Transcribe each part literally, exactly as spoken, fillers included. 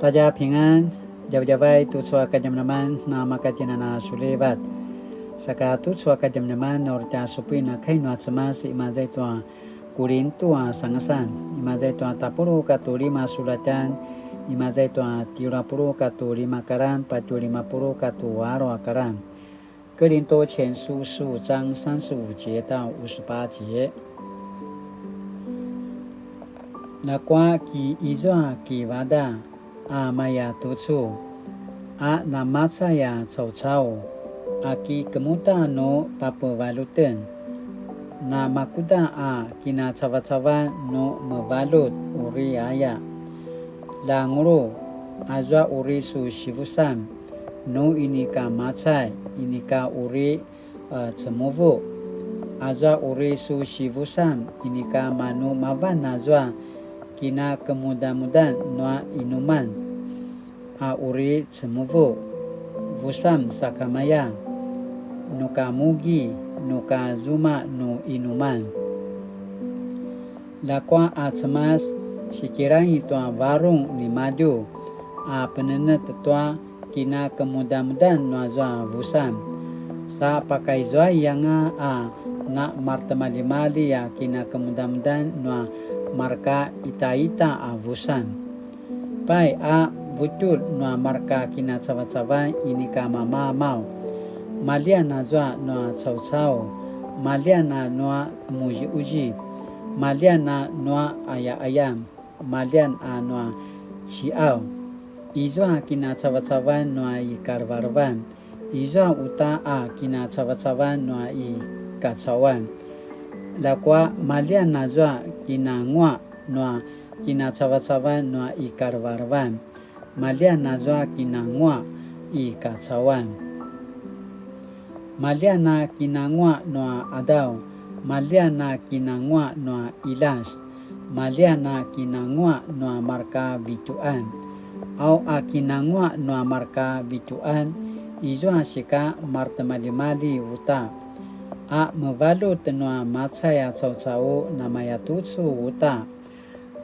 大家平安, djavadjavay tucu a kadjamadjaman na makatjinana sulivat. Saka tucu a kadjamadjaman na uri tja supuin a kai nua Cemas imaza i tua Kulintu a sangasan, imaza i tua tapuluq katua lima sulatjan, imaza i tua tjelu a puluq katua lima karan, patje lima puluq katua alu a karan. 哥林多前书十五章三十五节到五十八节。 Ljakua ki izua kivadaq a maya tucu, a namacay a caucau, a ki kemuda nu papevaljuten, namakuda a kinacavacavan nu mevaljut uri aya. Langulu, azua uri su sivusam, nu inika macay, inika uri, a, cemuvuq. Azua uri su sivusam, inika manu mavan azua kinakemudamudan nua inuman, a uri cemuvuq, vusam sakamaya, nuka mugi, nuka zuma nu inuman. Ljakua a Cemas, sikilangi tua varung nimadju, a penenetj tua kinakemudamudan nuazua vusam. Sa pakaizuai anga a na maretimaljimalji a kinakemudamudan nua marka itaita a vusam. Pai a vutjulj nua marka kinacavacavan inika mamamaw. Maljian azua nua caucau, maljian a nua muziuzi, maljian a nua ayaayam, maljian a nua ciqaw. Izua kinacavacavan nua i kalevelevan, izua uta a kinacavacavan nua i kacauan. Ljakua maljian azua kinanguaq nua kinacavacavan nua i kalevelevan, maljian azua kinanguaq i kacauan. Maljian a kinanguaq nua qadaw, maljian a kinanguaq nua qiljas, maljian a kinanguaq nua marka vitjuqan. Au a kinanguaq nua marka vitjuqan, izua sika maretimaljimalji uta. A mevaljut nua macay a caucau namayatucu uta.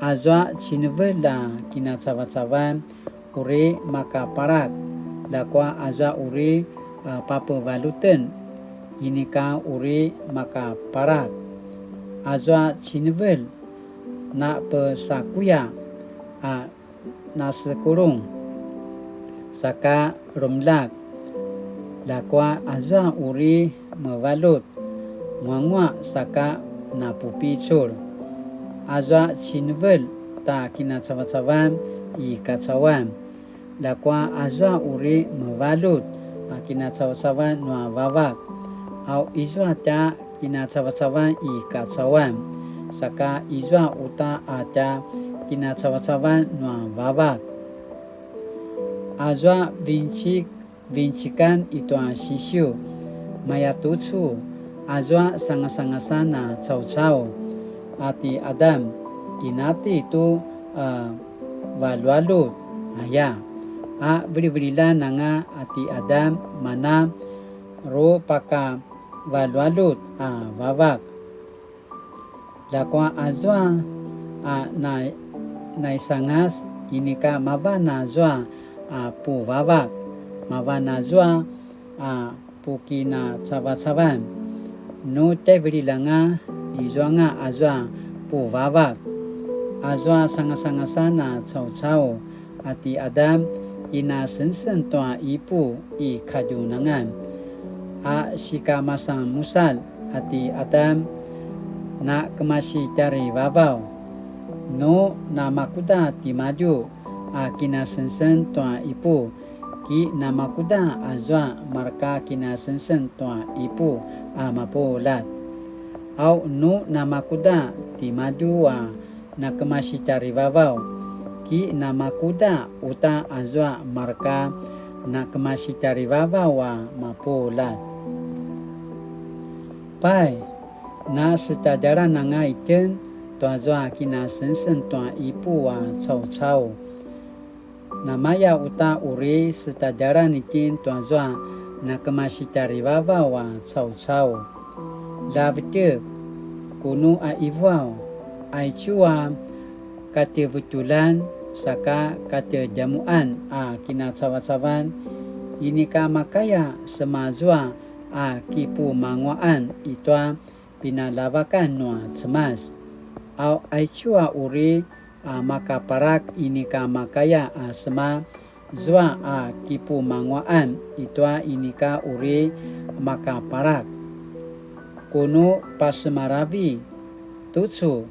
Azua cinevelj a kinacavacavan uri makapalak, ljakua azua uri, a, papevaljuten, inika uri makapalak. Azua cinevelj napesakuya a nasekulung, saka drumlak, ljakua azua uri mevaljut, nguanguaq saka napupicul. Azua cinevelj ta kinacavacavan i kacauan, ljakua azua uri mevaljut a kinacavacavan nua vavak, au izua tja kinacavacavan i kacauan, saka izua uta a tja kinacavacavan nua vavak. Azua vincik, vincikan i tua Sisiu, mayatucu, azua sangasangasan a caucau, a ti Adam, inati tu, a, valjualjut, aya. A vilivililjan anga a ti Adam, mana, ru paka valjualjut a vavak. Ljakua azua a na, naisangas inika mavan azua a puvavak, mavan azua a pukinacavacavan. Nu tjaivililj anga izuanga azua puvavak, azua sangasangasan a caucau, a ti Adam, kinasengseng tua ipu i kadjunangan. A sikamasan musalj a ti Adam, na kemasi tjarivavaw. Nu namakuda timadju a kinasengseng tua ipu, ki namakuda azua marka kinasengseng tua ipu a mapuljat. Au nu namakuda timadju a na kemasi tjarivavaw, ki namakuda uta azua marka na kemasi tjarivavaw a mapuljat. Pai, na setadjalan anga itjen tua zua kinasengseng tua ipu a caucau. Namaya uta uri setadjalan itjen tua zua na kemasi tjarivavaw a caucau. Ljavetjek, kunu a ivuaw, aicu a katjevetjulan saka katedjamuqan a kinacavacavan, inika makaya semazua a kipumanguaqan i tua pinalavakan nua Cemas. Au aicu a uri a makaparak inika makaya a sema zua a kipumanguaqan i tua inika uri makaparak. Ku nu pasemalavi tucu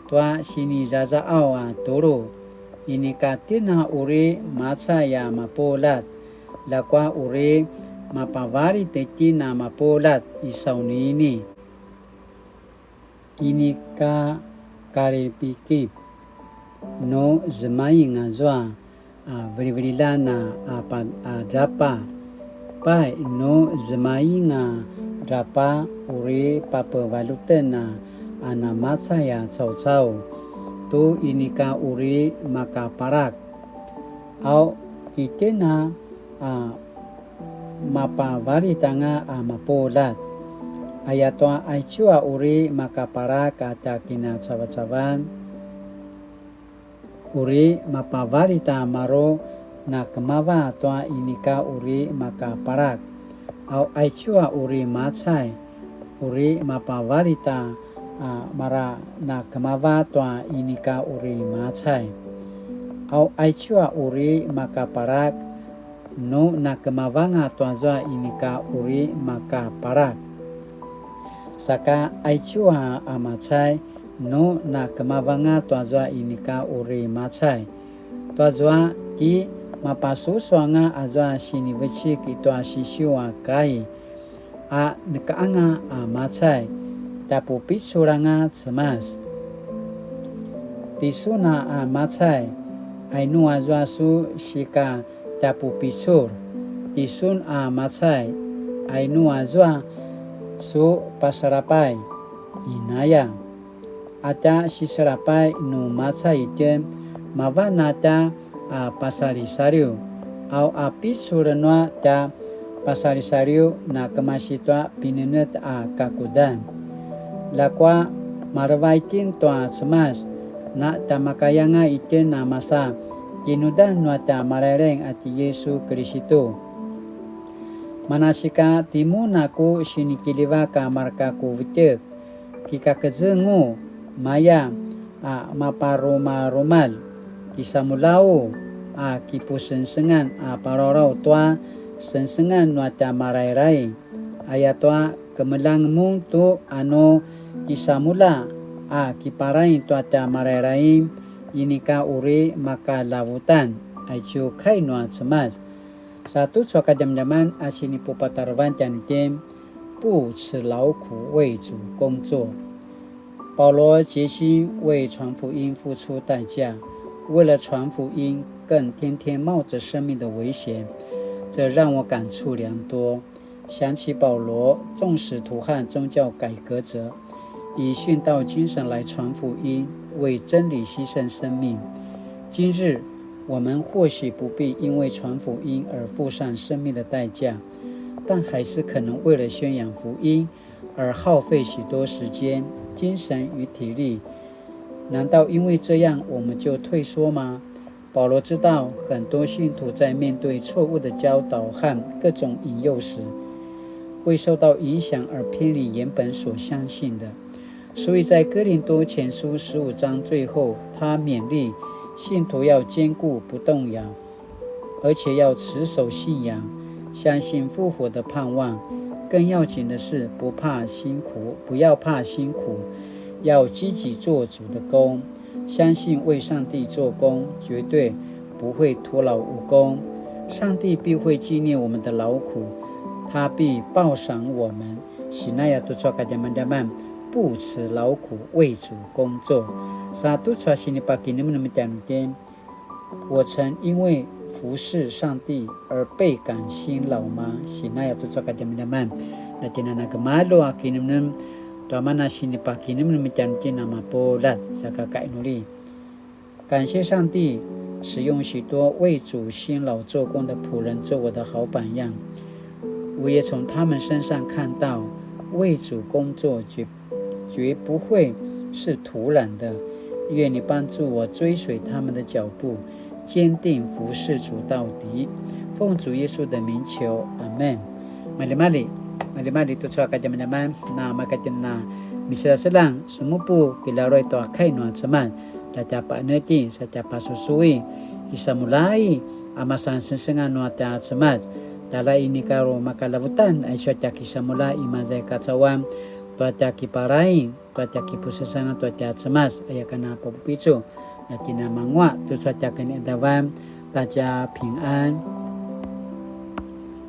tua sinizazaqaw a tulu, inika tjen a uri macay a mapuljat, ljakua uri mapavalit itjen a mapuljat i saunini. Inika kalipikip nu zemaing azua a vilivililjan a, a pa-, a drapa. Pai, nu zemaing a drapa uri papevaluten a, a namacay a caucau tu inika uri makaparak. Au, kitjen a, a mapavalit anga a mapuljat. Ayatua aicu a uri makaparak a tja kinacavacavan, uri mapavalit a maru na kemava tua inika uri makaparak. Au aicu a uri macay, uri mapavalit a, a, mara na kemava tua inika uri macay. Au aicu a uri makaparak, nu na kemavanga tuazua inika uri makaparak. Saka aicu a, a macay, nu na kemavanga tuazua inika uri macay. Tuazua ki mapasusuanga azua sinivecik i tua sisiu a kai, a nekaanga a macay, tjapupicul anga Cemas. Tisun a macay, ainu azua su sika tjapupicul? Tisun a macay, ainu azua su pasalapay? Inaya. A tja siselapay nu macay itjen, mavan a tja a pasalisaliw, au a picul nua tja pasalisaliw na kemasi tua pinenetj a kakudan. Ljakua maleva itjen tua Cemas, na tjamakayanga itjen a masa kinudan nua tja Malailaing a ti Yisu Kilisitu. Manasika timun a ku sinikiljivak a marka ku vetjek, kikakezengu, maya a maparumarumalj, kisamuljau a kipusengsengan a palawlaw tua sengsengan nua tja Malailaing. Ayatua kemeljang mun tu anu kisamulja a kiparaing tua tja Malailaing, inika uri makalavutan, aicu kai nua Cemas. Sa tucu a kadjamadjaman a sinipupatarevan tjanuitjen, 不辞劳苦为主工作。保罗决心为传福音付出代价，为了传福音更天天冒着生命的危险，这让我感触良多。想起保罗，众使徒和宗教改革者，以殉道精神来传福音，为真理牺牲生命。今日我们或许不必因为传福音而付上生命的代价，但还是可能为了宣扬福音而耗费许多时间、精神与体力。难道因为这样我们就退缩吗？保罗知道，很多信徒在面对错误的教导和各种引诱时，会受到影响而偏离原本所相信的。所以在哥林多前书十五章最后，他勉励信徒要坚固不动摇，而且要持守信仰，相信复活的盼望。更要紧的是，不怕辛苦，不要怕辛苦，要积极做主的工。相信为上帝做工，绝对不会徒劳无功。上帝必会纪念我们的劳苦，他必报赏我们。Sinaya tucu a kadjamadjaman, 不辞劳苦为主工作。Sa tucu a sinipakinemnem tjanuitjen, 我曾因为服侍上帝而倍感辛劳吗？Sinaya tucu a kadjamadjaman. Na tjinana kemalu a kinemnem, tua mana sinipakinemnem tjanuitjen a mapuljat, saka kainuli. 感谢上帝使用许多为主辛劳做工的仆人做我的好榜样。我也从他们身上看到，为主工作绝，绝不会是徒然的，愿你帮助我追随他们的脚步，坚定服侍主到底。奉主耶稣的名求，阿门。Maljimalji, maljimalji tucu a kadjamadjaman, na makatjena miselaselang semupu kilaruay tua kai nua Cemas, tja tja paeneti, sa tja pasusui, kisamulai a masan sengsengan nua tja Cemas. Tjala ini karu makalavutan, aicu a tja kisamulai i maza i kacauan, tua tja kiparaing, tua tja kipusesangan tua tja Cemas, aya kana papupicu, na kinamanguaq, tucu a tja kinidavan, ta tja pingan.